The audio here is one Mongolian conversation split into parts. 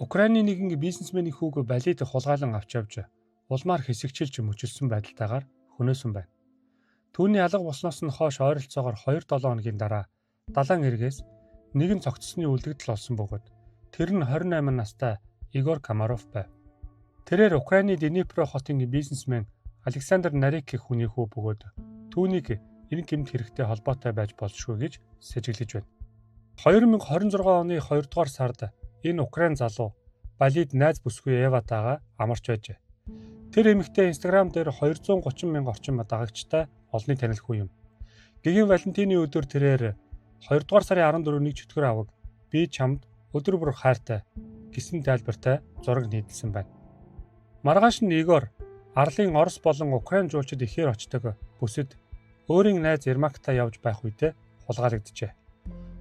Украины нэгэн бизнесменийн хүүг Балид хулгайлан авч явж улмаар хэсэгчилж мөчилсөн байдалтайгаар хөнөөсөн байна. Түүний алга болсноос нь хойш ойролцоогоор 2-7 хоногийн дараа далайн эргээс нэгэн цогцсны үлдэгдэл олсон бөгөөд тэр нь 28 настай Игор Комаров байв. Тэрээр Украины Днепро хотын бизнесмен Александр Нарик гэх хүний хүү бөгөөд түүнийг энэ гэмт хэрэгтэй холбоотой байж болзошгүй гэж сэжиглэж байна. 2026 оны 2 дугаар сард энэ Украин залуу Балид найз бүсгүй Эватайгаа амарч байжээ. Тэр эмэгтэй Instagram дээр 230 мянга орчим дагагчтай олонний танил хүн юм. Гэгээн Валентины өдөр тэрээр 2 дугаар сарын 14-ний чөтгөр аваг би чамд өдөр бүр хайртай гэсэн тайлбартай зураг нийтэлсэн байна. Маргааш нь Игор арлын Орос болон Украин жуулчид ихээр очдог бүсэд өөрийн найз Ермактай явж байх үедээ хулгайлагджээ.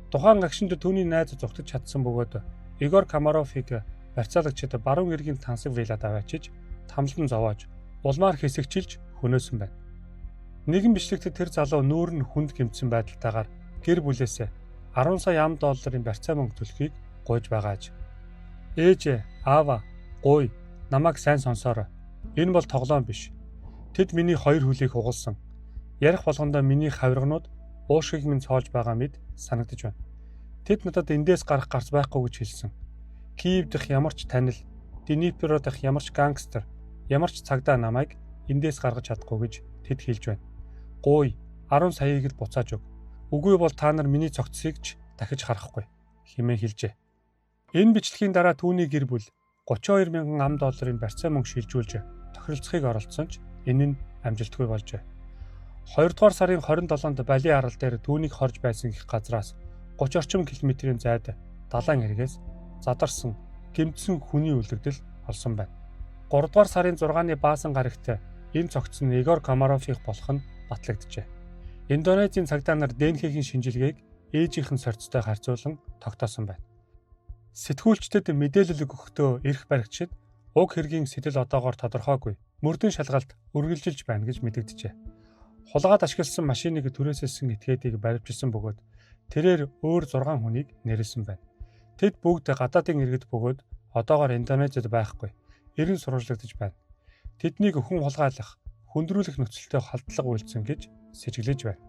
Тухайн агшинд түүний найз зугтаж чадсан бөгөөд Игор Комаровыг барьцаалагчид баруун эргийн тансаг вилад аваачиж тамлан зовоож улмаар хэсэгчилж хөнөөсөн байна. Нэгэн бичлэгт тэр залуу нүүр нь хүнд гэмтсэн байдалтайгаар гэр бүлээсээ 10 сая ам долларын барьцаа мөнгө төлөхийг гуйж байгааж. Ээж, аава, гуй, намайг сайн сонсоорой. Энэ бол тоглоом биш. Тэд миний хоёр хөлийг хугалсан. Ярих болгондоо миний хавирганууд уушгийг минь цоолж байгаа мэд санагдаж байна. Тэд надад эндээс гарах гарц байхгүй гэж хэлсэн. Киев дэх ямар ч танил, Днепро дэх ямар ч гангстер, ямар ч цагдаа намайг эндээс гаргаж чадахгүй гэж тэд хэлж байна. Гуй, 10 саяыг л буцааж өг. Үгүй бол та нар миний цогцсыг ч дахиж харахгүй хэмээн хэлжээ. Энэ бичлэгийн дараа түүний гэр бүл 32 мянган ам долларын барьцаа мөнгө шилжүүлж тохиролцохыг оролдсон ч энэ нь амжилтгүй болжээ. 2 дугаар сарын 27-нд Бали арал дээр түүнийг хорж байсан гэх газраас 30 орчим километрийн зайд далайн эргээс задарсан гэмтсэн хүний үлдэгдэл олсон байна. 3 дугаар сарын 6-ны баасан гарагт энэ цогц нь Игор Комаровых болох нь батлагджээ. Индонезийн цагдаа нар ДНХ-ийн шинжилгээг ээжийнх нь сорьцтой харьцуулан тогтоосон байна. Сэтгүүлчдэд мэдээлэл өгөхдөө эрх баригчид уг хэргийн сэтэл одоогоор тодорхойгүй мөрдөн шалгалт үргэлжилж байна гэж мэдэгджээ. Хулгайд ашигласан машиныг түрээсэлсэн этгээдийг баривчилсан бөгөөд тэрээр өөр 6 хүнийг нэрлэсэн байна. Тэд бүгд гадаадын иргэд бөгөөд одоогоор Индонезид байхгүй, эрен сурвалжлагдаж байна. Тэднийг хүн хулгайлах, хүндрүүлэх нөхцөлтэй халдлага үйлдсэн гэж сэжиглэж байна.